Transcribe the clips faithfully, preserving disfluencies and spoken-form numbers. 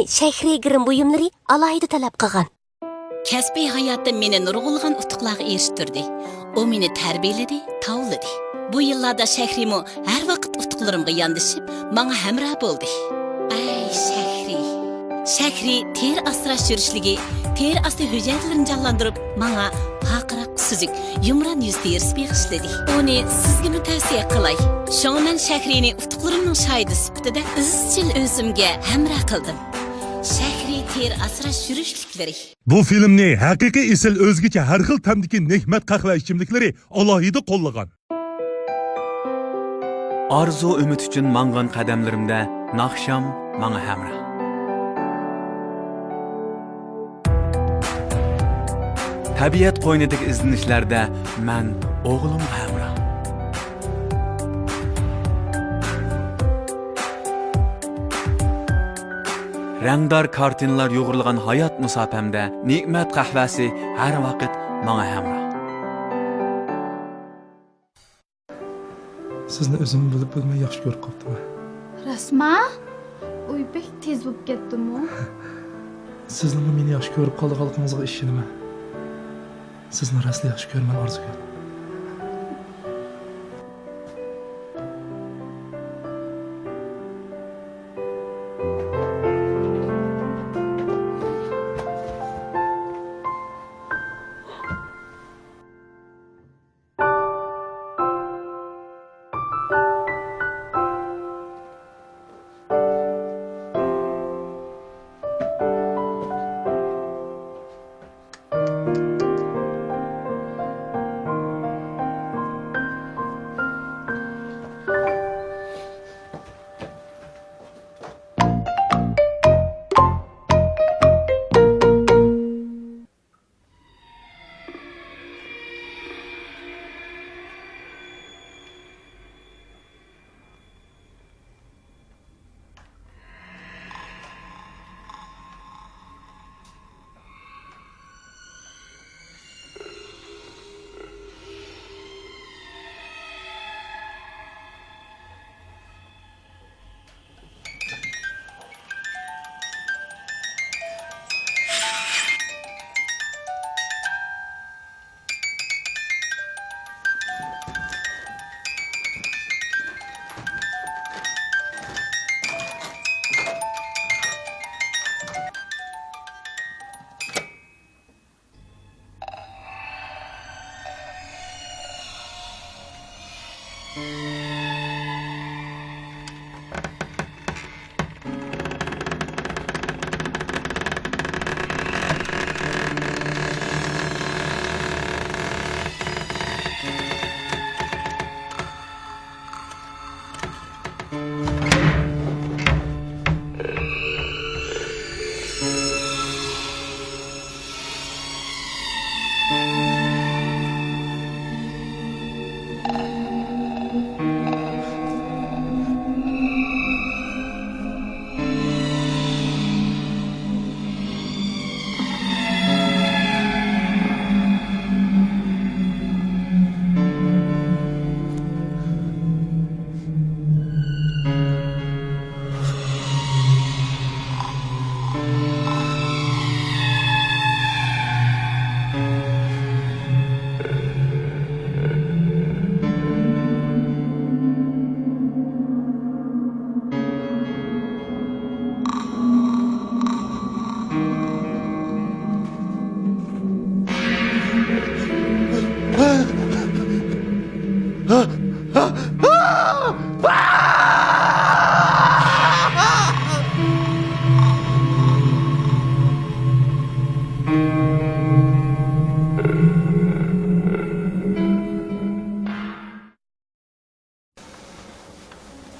شەھرى گىرىم بۇيۇملىرى ئالاھىدە تەلەپ قىلغان. كەسپىي ھاياتىم مېنى نۇرغۇنلىغان ئۇتۇقلارغا ئېرىشتۈردى. ئۇ مېنى تەربىيەلىدى، تاۋلىدى. بۇ يىللاردا شەھرىمۇ ھەر ۋاقىت ئۇتۇقلىرىمغا ياندىشىپ، ماڭا ھەمراھ بولدى. ئەي شەھرى! شەھرى تېرە ئاسراش يۈرۈشلۈكى، تېرە ئاستى ھۈجەيرىلىرىنى جانلاندۇرۇپ، ماڭا پارقىراق سۈزۈك، يۇمران يۈز تېرىسى بېغىشلىدى. ئۇنى سىزگىمۇ تەۋسىيە قىلاي. شۇڭا مەن شەھرىنى ئۇتۇقلىرىمنىڭ شاھىدى سۈپىتىدە ئىزچىل ئۆزۈمگە ھەمراھ قىلدىم. شەھرى تېرە ئاسراش يۈرۈشلۈكلىرى. بۇ فىلىمنى ھەقىقىي ئېسىل ئۆزگىچە ھەر خىل تەمدىكى نېمەت قەھۋە ئىچىملىكلىرى ئالاھىدە قوللىغان. ئارزۇ ئۈمىد ئۈچۈن ماڭغان قەدەملىرىمدە ناخشام ماڭا ھەمراھ. تەبىئەت قوينىدىكى ئىزدىنىشلەردە مەن ئوغلۇمغا ھەمراھ. رەڭدار كارتىنىلار يۇغۇرۇلغان ھايات مۇساپەمدە نېمەت قەھۋەسى ھەر ۋاقىت ماڭا ھەمراھ. سىزنى ئۆزۈممۇ بىلىپ بىلمەي ياخشى كۆرۈپ قاپتىمەن. راستما؟ ئۇي بەك تېز بولۇپ كەتتىمۇ؟ سىزنىڭمۇ مېنى ياخشى كۆرۈپ قالىدىغانلىقىڭىزغا ئىشىنىمەن. سىزنى راستلا ياخشى كۆرىمەن، ئارزۇگۈل.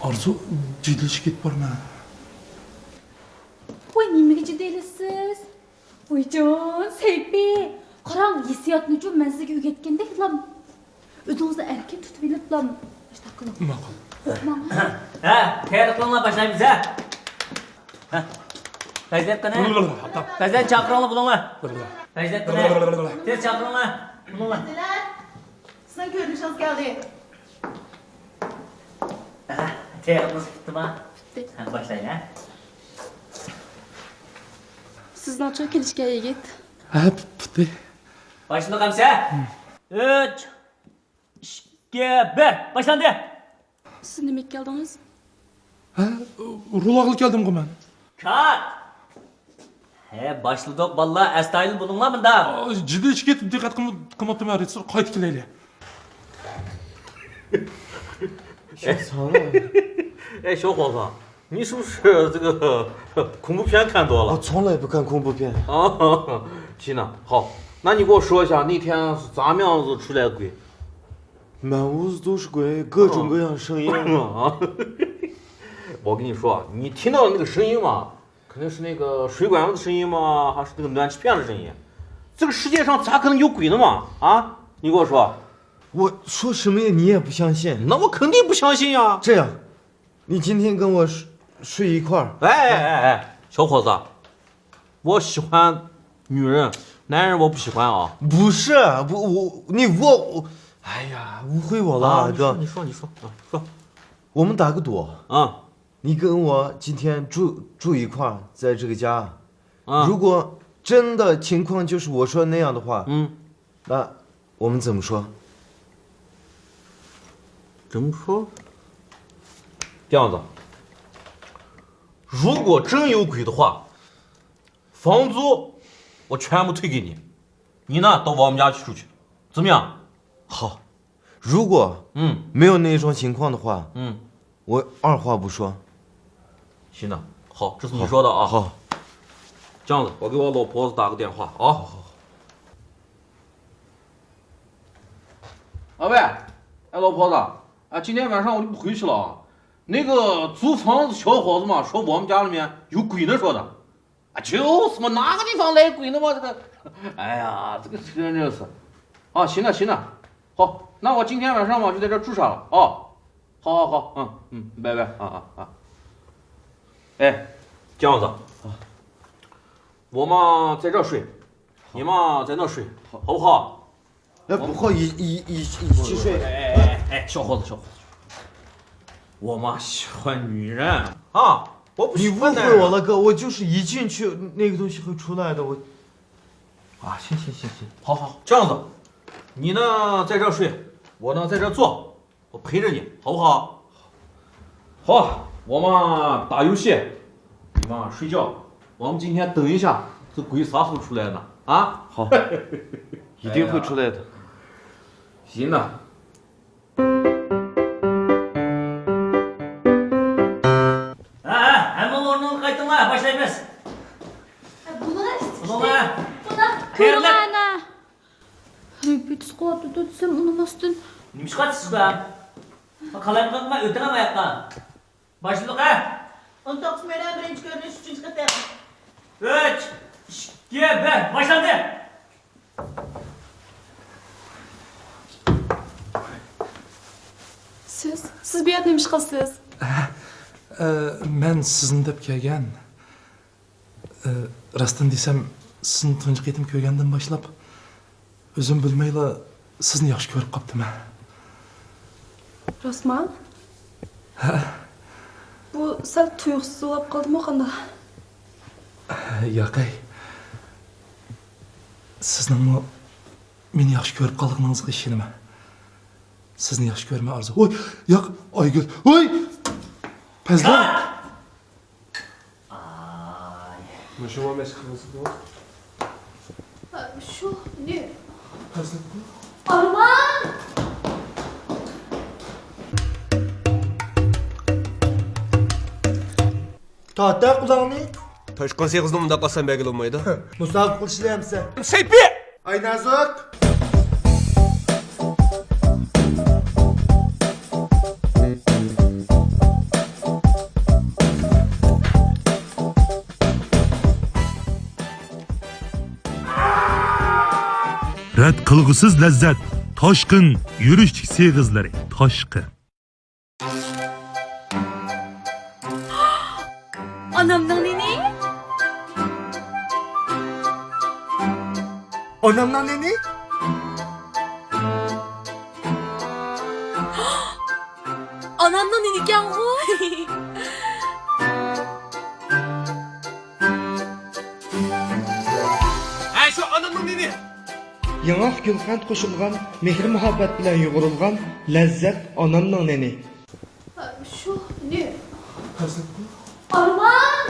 ئارزۇ، جېدەللىشىپ كېتىپ بارىمەن. ۋاي، نېمىگە جېدەللىشىسىز؟ ۋايجان، سەيپى، قاراڭ، ھېسسىياتنىچۇ مەن سىزگە ئۆگەتكەندەكلا ئۆزىڭىزنى ئەركىن تۇتۇۋېلىپلا ئاشۇنداق قىلىڭ. ماقۇل. قورقماڭ. ھە، تەييارلىق قىلىڭلار، باشلايمىز، ھە. ھە. پەرزەنت قېنى؟ پەرزەنت چاقىرىڭلار، بۇلۇڭلار. پەرزەنت قېنى؟ تېز چاقىرىڭلار، بۇلۇڭلار. سىزنىڭ كۆرۈنۈشىڭىز كەلدى. ھە، تەييارلىقىڭىز پۈتتىما؟ پۈتتى. ھە، باشلايلى، ھە. سىزنىڭچۇ كېلىشكەن يىگىت؟ ھە، پۇتى. باشلىدۇق ئەمسە. ئۈچ، ئىككى، بىر. باشلاندى. سىز نېمىگە كەلدىڭىز؟ ھە، رول ئالغىلى كەلدىمغۇ مەن. كات! ھە، باشلىدۇق، بالىلار، ئەستايىدىل بولۇڭلار مۇنداق. ئا، جىددىيلىشىپ كېتىپ دىققەت قىلم-، قىلماپتىمەن، رېژىسسور، قايتا كېلەيلى. 哎，小伙子，你是不是这个恐怖片看多了？ 我从来不看恐怖片。 啊，行了，好，那你给我说一下那天是咋么样子出来的鬼？ 满屋子都是鬼，各种各样声音。 啊，我跟你说，你听到的那个声音嘛，肯定是那个水管子的声音嘛，还是那个暖气片的声音？这个世界上咋可能有鬼呢嘛？啊，你给我说。 我说什么呀，你也不相信。 那我肯定不相信呀。 这样，你今天跟我睡，睡一块儿。 哎哎哎哎，小伙子，我喜欢女人，男人我不喜欢啊。 不是，不，我，你，我，我，哎呀，误会我了，啊，你说，哥。 你说，你说，啊，说。 我们打个赌。 啊。 你跟我今天住，住一块儿，在这个家。 啊。 如果真的情况就是我说那样的话， 嗯。 那我们怎么说？ 怎么说？ 这样子，如果真有鬼的话，房租我全部退给你，你呢，到我们家去住去，怎么样？ 好，如果，嗯。 没有那种情况的话， 嗯。 我二话不说。 行了，好，这是你说的啊。 好。 这样子，我给我老婆子打个电话啊。 啊喂，哎，老婆子，啊，今天晚上我就不回去了啊。那个租房子小伙子嘛，说我们家里面有鬼呢，说的。 啊，就是嘛，哪个地方来鬼呢嘛，这个，哎呀，这个真就是。啊，行了行了，好，那我今天晚上嘛就在这住下了啊。好好好，嗯嗯，拜拜啊啊啊。哎，这样子，我嘛在这睡，你嘛在那睡，好不好？ 哎，不好意思，一一一起睡。 哎哎哎哎，小伙子，小伙子，我嘛喜欢女人啊，我不喜欢男人。 你误会我了，哥，我就是一进去，那个东西会出来的，我。 啊，行行行行，好好，这样子，你呢在这睡，我呢在这坐，我陪着你，好不好？ 好，我们打游戏，你们睡觉。我们今天等一下，这鬼啥时候出来呢？啊？好，一定会出来的。哎呀，行了。 ھە، ھە، ھەممىڭلار ئورنىڭغا قايتىڭلار، باشلايمىز. بۇنىڭ، بۇنىڭ، بۇنىڭ. قېرىلىق. رېپېتىتور قىلىۋاتىدۇ دېسەم ئۇنىماستىن. نېمە ئىش قىلىۋاتىسىز بۇ؟ قالايمىقان قىلماي ئۆتۈڭ ئاياققا. باشلىدۇق ھە؟ ئون توققۇزىنچى مەيدان، بىرىنچى كۆرۈنۈش، ئۈچىنچى قېتىم. ئۈچ، ئىككى، بىر، باشلاندى. سىز، سىز بۇ يەردە نېمە ئىش قىلىسىز؟ ئە، مەن سىزنى دەپ كەلگەن. ئى، راستىنى دېسەم، سىزنى تۇنجى قېتىم كۆرگەندىن باشلاپ، ئۆزۈم بىلمەيلا سىزنى ياخشى كۆرۈپ قاپتىمەن. راستما؟ ھە. بۇ سەل تۇيۇقسىز بولۇپ قالدىمۇ قانداق؟ ياقەي. سىزنىڭمۇ مېنى ياخشى كۆرۈپ قالغىنىڭىزغا ئىشىنىمەن. سىزنى ياخشى كۆرىمەن، ئارزۇ. ۋوي، ياق، ئايگۈل. ۋوي! پەزلەن! ئاي. مۇشۇ مەشىق قىلمىسىدۇ. شۇ، نى. پەزلەن. ئارمان! تارتە قۇلاقنى. توشقان سېغىزنى مۇنداق ئاسان بەرگىلى بولمايدۇ. مۇسابىقە قىلىشلى ئەمسە. سەيپى! ئاينازۇك! رەت قىلغۇسىز لەززەت، تاشقىن، يۈرۈشلۈك سېغىزلىرى، تاشقىن. ئانامنىڭ نېنى؟ ئانامنىڭ نېنى؟ ئانامنىڭ نېنى ئىكەنغۇ؟ ياڭاق گۈلقەنت قوشۇلغان، مېھىر-مۇھەببەت بىلەن يۇغۇرۇلغان لەززەت ئانامنىڭ نېنى. شۇ نېمە؟ ئارمان!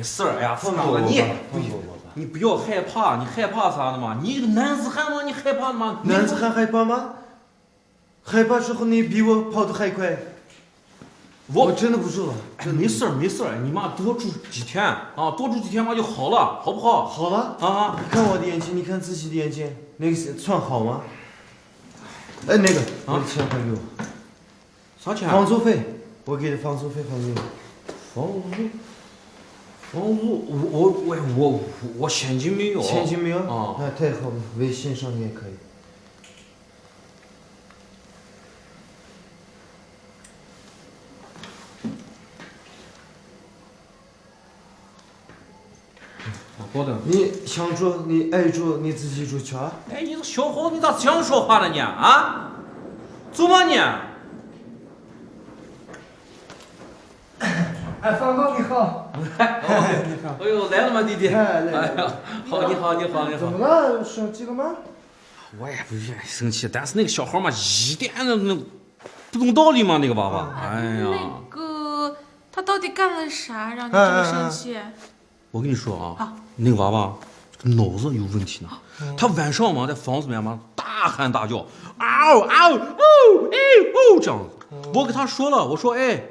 Mister，哎呀，放过我吧，放过我吧。你，你不要害怕，你害怕啥的嘛？你一个男子汉嘛，你害怕的嘛？男子汉害怕吗？害怕时候你比我跑得还快。我，我真的不住了，哎，真的不住。没事儿，没事儿，你嘛多住几天啊，多住几天嘛就好了，好不好？好了？啊。你看我的眼睛，你看自己的眼睛，那个算好吗？哎，那个，啊？把钱还给我。 啥钱？房租费，我给的房租费还给我。房租？房租？我，我，我，我，我现金没有。现金没有？啊。那太好了，微信上面也可以。啊，好的。你想住，你爱住，你自己住去啊。哎，你这小伙子，你咋这样说话呢你？啊？怎么呢？哎，房东你好。你好。哎呦，来了吗，弟弟？哎，来，来，来。哎呀，好，你好，你好，你好。怎么了？生气了吗？我也不愿意生气，但是那个小孩嘛，一点那，那不懂道理嘛，那个娃娃。哎呀。那个，他到底干了啥，让你这么生气？哎，哎，哎。 我跟你说啊，啊。那个娃娃这个脑子有问题呢。嗯。他晚上嘛，在房子里面嘛，大喊大叫，嗷嗷呜，哎呜，这样子。嗯。我给他说了，我说，哎，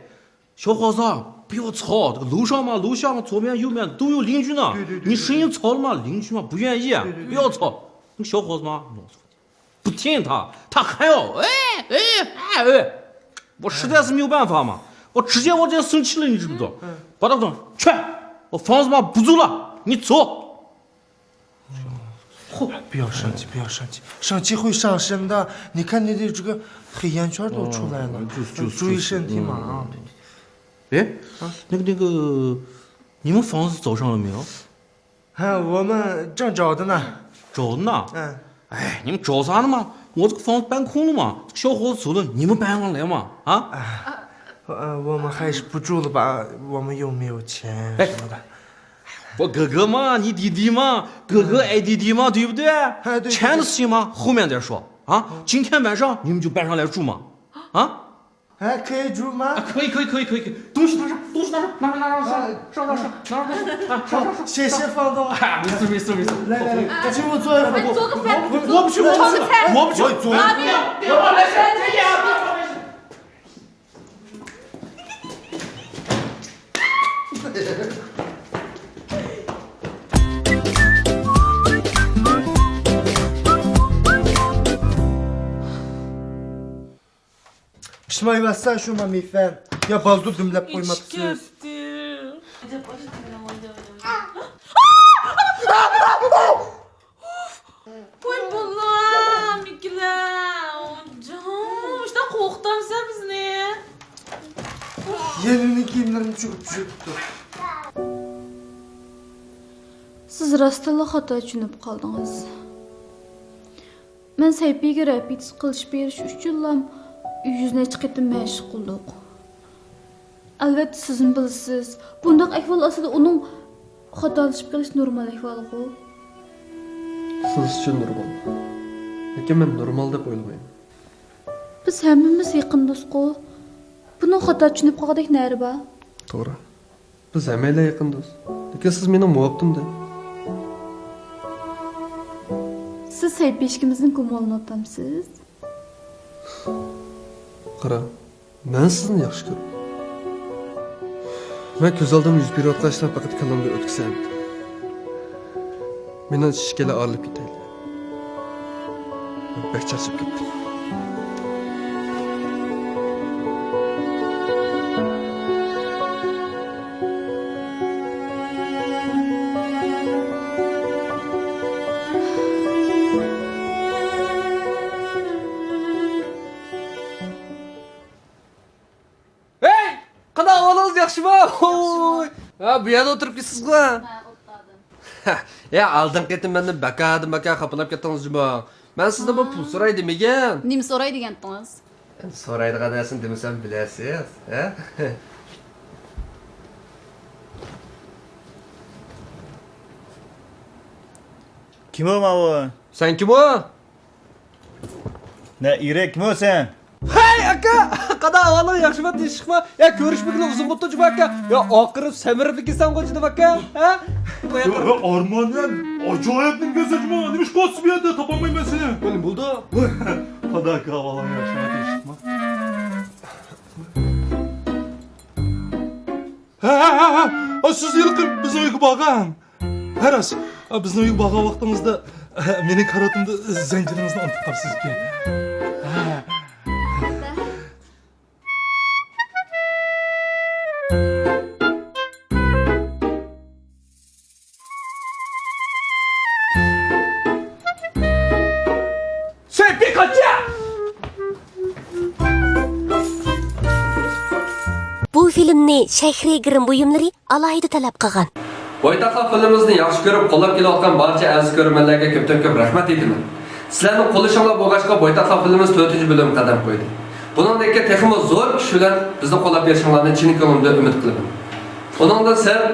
小伙子，不要吵，这个楼上嘛，楼下嘛，左面右面都有邻居呢，对，对，对，你声音吵了嘛，邻居嘛不愿意，对，对，对。不要吵。那小伙子嘛，脑子 不听他，他还要，哎，哎，哎，哎，我实在是没有办法嘛，我直接我就生气了，你知不知道？嗯。把他说，去，我房子嘛不租了，你走。嚯，不要生气，不要生气，生气会上身的。你看你的这个黑眼圈都出来了，哦，就，就，注意身体嘛啊。哎，啊？那个，那个，你们房子找上了没有？哈，我们正找着呢。找呢？嗯。哎，你们找啥呢嘛？我这个房子搬空了嘛，这个小伙子走了，你们搬上来嘛？啊？呃，我们还是不住了吧，我们又没有钱什么的。哎，我哥哥嘛，你弟弟嘛，哥哥爱弟弟嘛，对不对？哎，对，对，对。钱的事情嘛，后面再说啊。今天晚上你们就搬上来住嘛，啊？ 哎，可以住吗？啊，可以，可以，可以，可以，可以。东西拿上，东西拿上，拿上，拿上，上，上，上，上，上，上，上，上，上。谢谢房东。哎，没事，没事，没事。来，来，来，请我坐一会儿。我，我，我不去，我不去，我不去。啊，别，别，别，别，别，别。 پىشمايۋاتسا شۇ مامىفەن، يا بالدۇر دۈملەپ قويماپسىز. ۋاي بالام، ئىككىلەن. جان، مۇشۇنداق قورقۇتامسەن بىزنى؟ يەنە مېنىڭ كىيىملىرىمنى چۈشۈرۈپ چۈشۈرۈپتۇ. سىز راستتىنلا خاتا چۈشىنىپ قالدىڭىز. مەن سەيپىگە رېپېتىتسىيە قىلىشىپ بېرىش ئۈچۈنلا يۈز نەچچە قېتىم مەشىق قىلدۇق. ئەلۋەتتە، سىزمۇ بىلىسىز، بۇنداق ئەھۋال ئاستىدا ئۇنىڭ خاتالىشىپ قېلىشى نورمال ئەھۋالغۇ. سىز ئۈچۈن نورمال. لېكىن مەن نورمال دەپ ئويلىمايمەن. بىز ھەممىمىز يېقىن دوستقۇ. بۇنىڭ خاتا چۈشىنىپ قالغۇدەك نەرى بار؟ توغرا. بىز ھەممەيلەن يېقىن دوست. لېكىن سىز مېنىڭ مۇھەببىتىمدە. سىز سەيپى ئىككىمىزنى گۇمانلىنىۋاتامسىز؟ قارا، مەن سىزنى ياخشى كۆرىمەن. مەن كۆز ئالدىمدا يۈز بېرىۋاتقان ئىشلار پەقەت كاللامدىن ئۆتكۈزەمدىم. مېنىڭ ئىشىككىلا ئايرىلىپ كېتەيلى. مەن بەك چارچاپ كەتتىم. ھەي! قانداق ئەھۋالىڭىز، ياخشىمۇ؟ ياخشىمۇ؟ ھوي! ھە، بۇ يەردە ئولتۇرۇپ كېتىسىزغۇ؟ ھە، ئولتۇردۇم. يا، ئالدىنقى قېتىم مەندىن بەكادىن بەكا خاپىلاپ كەتتىڭىز جۇمۇ. مەن سىزدىن بىر پۇل سوراي دېمىگەن. نېمە سوراي دېگەنتىڭىز؟ ئەمدى سورايدىغان نەرسىنى دېمىسەم بىلەسىز، ھە؟ كىم ئۇ ماۋۇ؟ سەن كىم ئۇ؟ نە، ئېرىك، كىم ئۇ سەن؟ ھەي، ئاكا! قانداق ئەھۋالىڭ، ياخشىمۇ، تىنچلىقمۇ؟ يا، كۆرۈشمىگىلى ئۇزۇن بوپتۇ جۇمۇ ئاكا. يا، ئاقىرىپ سەمرىپلا كەلسەڭغۇ جېنىم ئاكا، ھە؟ يا، يا، ئارمان، يا، ئاجايىپ نېمە كۆرسەتتىڭ، نېمە ئىش قىلىۋاتىسىز بۇ يەردە، تاپالمايمەن سېنى. بولدى، بولدى. قانداق ئەھۋالىڭ، ياخشىمۇ، تىنچلىقمۇ؟ ھە، ھە، ھە، ھە. ئا، سىز ھېلىقى بىزنىڭ ئۆيگە بارغان. ھە، راست. ئا، بىزنىڭ ئۆيگە بارغان ۋاقتىڭىزدا، ئە، مېنىڭ كارىۋىتىمدا زەنجىرىڭىزنى ئۇنتۇپ قاپسىزكەن. ھە. سەيپى قاچا! بۇ فىلىمنى شەھرى گىرىم بۇيۇملىرى ئالاھىدە تەلەپ قىلغان. بويتاقلار فىلىمىمىزنى ياخشى كۆرۈپ قوللاپ كېلىۋاتقان بارچە ئەزىز كۆرۈرمەنلەرگە كۆپتىن كۆپ رەھمەت ئېيتىمەن. سىلەرنىڭ قوللىشىڭلار بولغاچقا، بويتاقلار فىلىمىمىز تۆتىنچى بۆلۈمگە قەدەم قويدى. بۇنىڭدىن كېيىن تېخىمۇ زور كۈچ بىلەن بىزنى قوللاپ بېرىشىڭلارنى چىن كۆڭلۈمدىن ئۈمىد قىلىمەن. ئۇنىڭدىن سىرت،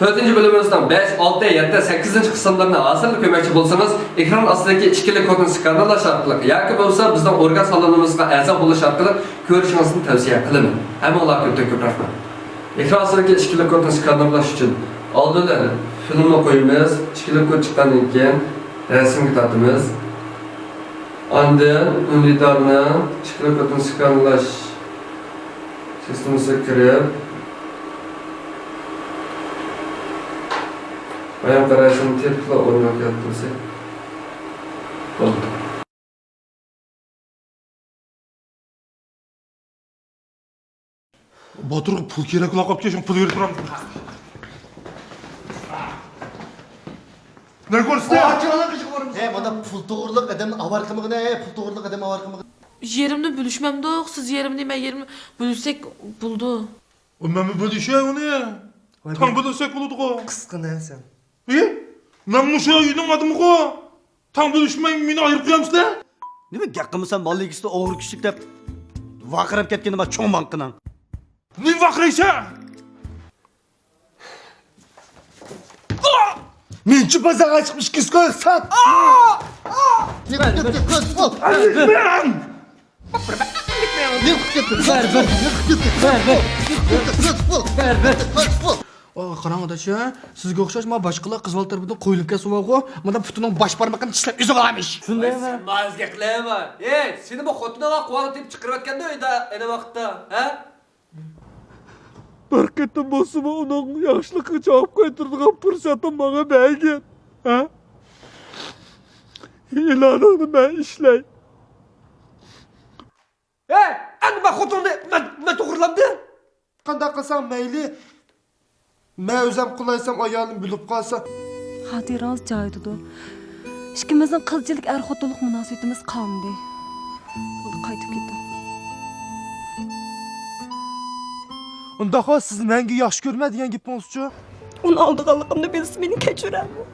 تۆتىنچى بۆلۈمىمىزنىڭ بەش، ئالتە، يەتتە، سەككىزىنچى قىسىملىرىنى ھازىرلا كۆرمەكچى بولسىڭىز، ئېكران ئاستىدىكى ئىككىلىك كودنى سكانېرلاش ئارقىلىق ياكى بولمىسا بىزنىڭ ئورگان سالونىمىزغا ئەزا بولۇش ئارقىلىق كۆرۈشىڭىزنى تەۋسىيە قىلىمەن. ھەممىڭلارغا كۆپتىن كۆپ رەھمەت. ئېكران ئاستىدىكى ئىككىلىك كودنى سكانېرلاش ئۈچۈن ئالدى بىلەن فىلىمنى قويىمىز، ئىككىلىك كود چىققاندىن كېيىن رەسىمگە تارتىمىز. ئاندىن ئۈندىدارنىڭ ئىككىلىك كودنى سكانېرلاش سىستېمىسىغا كىرىپ، بايام قاراشنى تېپىپلا ئورنىغا كەلتۈرسەك بولدى. باتۇرغا پۇل كېرەك، ئۇلاپ قاپتۇ، شۇڭا پۇل بېرىپ تۇرامىز. نە كۆرسىتە؟ ھە، مانا پۇل توغرىلىق ئادەمنى ئاۋارە قىلمىغىن، ھە، پۇل توغرىلىق ئادەمنى ئاۋارە قىلمىغىن. يېرىمنى بۆلۈشمەمدۇق، سىز يېرىمنى، مەن يېرىمنى بۆلسەك بولىدۇ. ئۇ مەنمۇ بۆلۈشەي ئۇنى. تەڭ بۆلسەك بولىدىغۇ. قىسقا نەرسە. ئى؟ مەن مۇشۇ ئۆينىڭ ئادىمىغۇ. تاڭ بۆلۈشمەي مېنى ئايرىپ قويامسىلەر؟ نېمە گەپ قىلمىسام، ماللا ئىگىسى ئوغرى كۈچلۈك دەپ ۋارقىراپ كەتكىنى بار چوڭ ماڭقىنىڭ. نېمە ۋارقىرايسەن؟ مېنىڭچە بازارغا چىقىپ ئىككى يۈز كوي سات. ئا، قاراڭ ئاداش، سىزگە ئوخشاش ما باشقىلار قىز بالا تەرىپىدىن قويۇلۇپ كەتسە بارغۇ، مانا پۇتىنىڭ باش بارمىقىنى چىشلەپ ئۈزۈۋالامىش. شۇنداقمۇ؟ سەن ماز گەپلەرمۇ. ئەي، سېنىمۇ خوتۇنۇڭغا قۇۋاق تېپىپ چىقىرىۋەتكەندۇ ئۆيدە ئەينى ۋاقىتتا، ھە؟ بىر قېتىم بولسىمۇ ئۇنىڭ ياخشىلىقىغا جاۋاب قايتۇرىدىغان پۇرسەتنى ماڭا بەرگىن، ھە؟ ئېلانىڭنى مەن ئىشلەي. ھەي، ئەمدى مەن خوتۇننى مەن، مەن توغرىلامدىم. قانداق قىلساڭ مەيلى، مەن ئۆزۈم قىلايسام ئايالىم بىلىپ قالسا. خاتىرىڭىز جايىدىدۇ. ئىككىمىزنىڭ قىلچىلىك ئەر-خوتۇنلۇق مۇناسىۋىتىمىز قالمىدى. بولدى، قايتىپ كېتىڭ. ئۇنداققۇ، سىز مەڭگۈ ياخشى كۆرىمەن دېگەن گېپىڭىزچۇ؟ ئۇنى ئالدىغانلىقىمنى بىلسە مېنى كەچۈرەرمۇ؟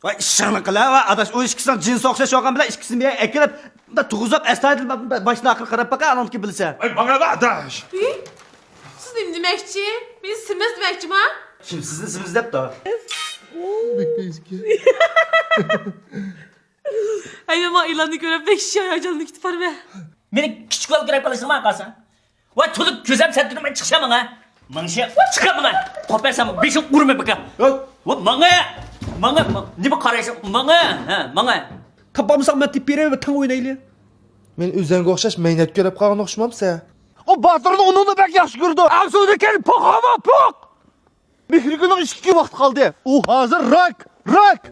ۋاي ئىشىڭنى قىلە، ۋاي ئاداش، ئۇ ئىككىسىنىڭ جىنسى ئوخشاش بولغان بىلەن ئىككىسىنى بىر يەرگە ئەكىلىپ، مۇنداق تۇرغۇزۇپ، ئەستايىدىل باشتىن ئاخىر قاراپ باقە، ئانىڭدىكى بىلسە. ۋاي ماڭا ئاداش. ھى؟ سىز نېمە دېمەكچى؟ مېنى سېمىز دېمەكچىما؟ كىم سىزنى سېمىز دەپتۇ؟ بەك پەيزىكەن. ھەي، مەن ئېلاننى كۆرۈپ بەك شۇ ھاياجانلىنىپ كېتىپ بارىمەن. مېنى كىچىك بالا كۆرۈپ قالىسىڭ ماڭا قالساڭ. ۋاي تولۇپ كۆزۈم سەتتىنىمەن چىقسا ماڭا. ماڭشى، ۋاي چىقا ماڭا. قوپارسام بېشىڭ ئۇرماي بېكەم. ۋاي ماڭا. ماڭا، ماڭا. نېمە قارايسەن؟ ماڭا. ھە، ماڭا. تاپالمىساڭ مەن تېپىپ بېرەي، تەڭ ئوينايلى. مەن ئۆزۈڭگە ئوخشاش مەينەت كۆرۈپ قالغان ئوخشىمامسەن؟ ئۇ باتۇرنى ئۇنىڭدىن بەك ياخشى كۆرىدۇ. ئاغزىڭدىن كەلگەن پوق ئاۋا پوق! مېھرىگۈلنىڭ ئىشىكى ۋاقتى قالدى. ئۇ ھازىر راك، راك!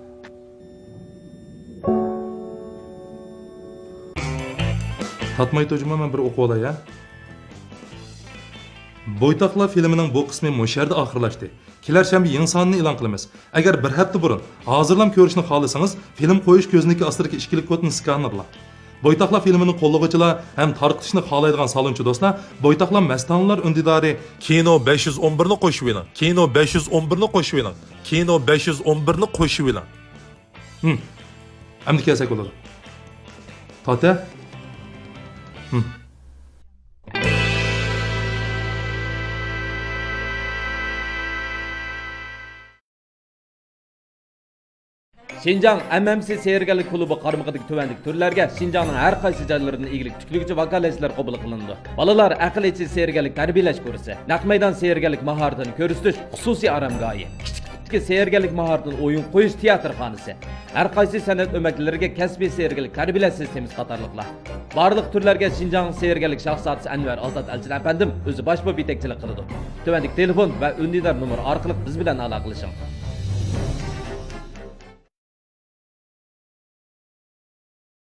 تاتماي تۇرجىما مەن بىر ئوقۇۋالاي ھە. بويتاقلار فىلىمىنىڭ بۇ قىسمى مۇشۇ يەردە ئاخىرلاشتى. كېلەر شەنبە يېڭى سانىنى ئېلان قىلىمىز. ئەگەر بىر ھەپتە بۇرۇن ھازىرلام كۆرۈشنى خالىسىڭىز، فىلىم قويۇش كۆزنىكى ئاستىدىكى ئىككىلىك كودنى سكانېرلاڭ. بويتاقلار فىلىمىنى قوللىغۇچىلار ھەم تارقىتىشنى خالايدىغان سالونچى دوستلار، بويتاقلار مەستانىلەر ئۈندىدارى كىنو بەش يۈز ئون بىرنى قوشۇۋېلىڭ. كىنو بەش يۈز ئون بىرنى قوشۇۋېلىڭ. كىنو بەش يۈز ئون بىرنى قوشۇۋېلىڭ. ھىم. ئەمدى كەلسەك بولىدۇ. تاتە. ھىم. شىنجاڭ ئەم ئەم سى سېھىرگەرلىك كۇلۇبى قارمىقىدىكى تۆۋەندىكى تۈرلەرگە شىنجاڭنىڭ ھەر قايسى جايلىرىدىن ئىگىلىك تىكلىگۈچى ۋاكالەتچىلەر قوبۇل قىلىنىدۇ. بالىلار ئەقىل ئېچىش سېھىرگەرلىك تەربىيەلەش كۇرسى، نەق مەيدان سېھىرگەرلىك ماھارىتىنى كۆرسىتىش خۇسۇسىي ئارامگاھى، كىچىك تىپتىكى سېھىرگەرلىك ماھارىتىنى ئويۇن قويۇش تىياتىرخانىسى، ھەر قايسى سەنئەت ئۆمەكلىرىگە كەسپىي سېھىرگەرلىك تەربىيەلەش سىستېمىسى قاتارلىقلار. بارلىق تۈرلەرگە شىنجاڭ سېھىرگەرلىك شاھزادىسى ئەنۋەر ئازاد ئەلچىن ئەپەندىم ئۆزى باش بولۇپ يېتەكچىلىك قىلىدۇ. تۆۋەندىكى تېلېفون ۋە ئۈندىدار نومۇر ئارقىلىق بىز بىلەن ئالاقىلىشىڭ.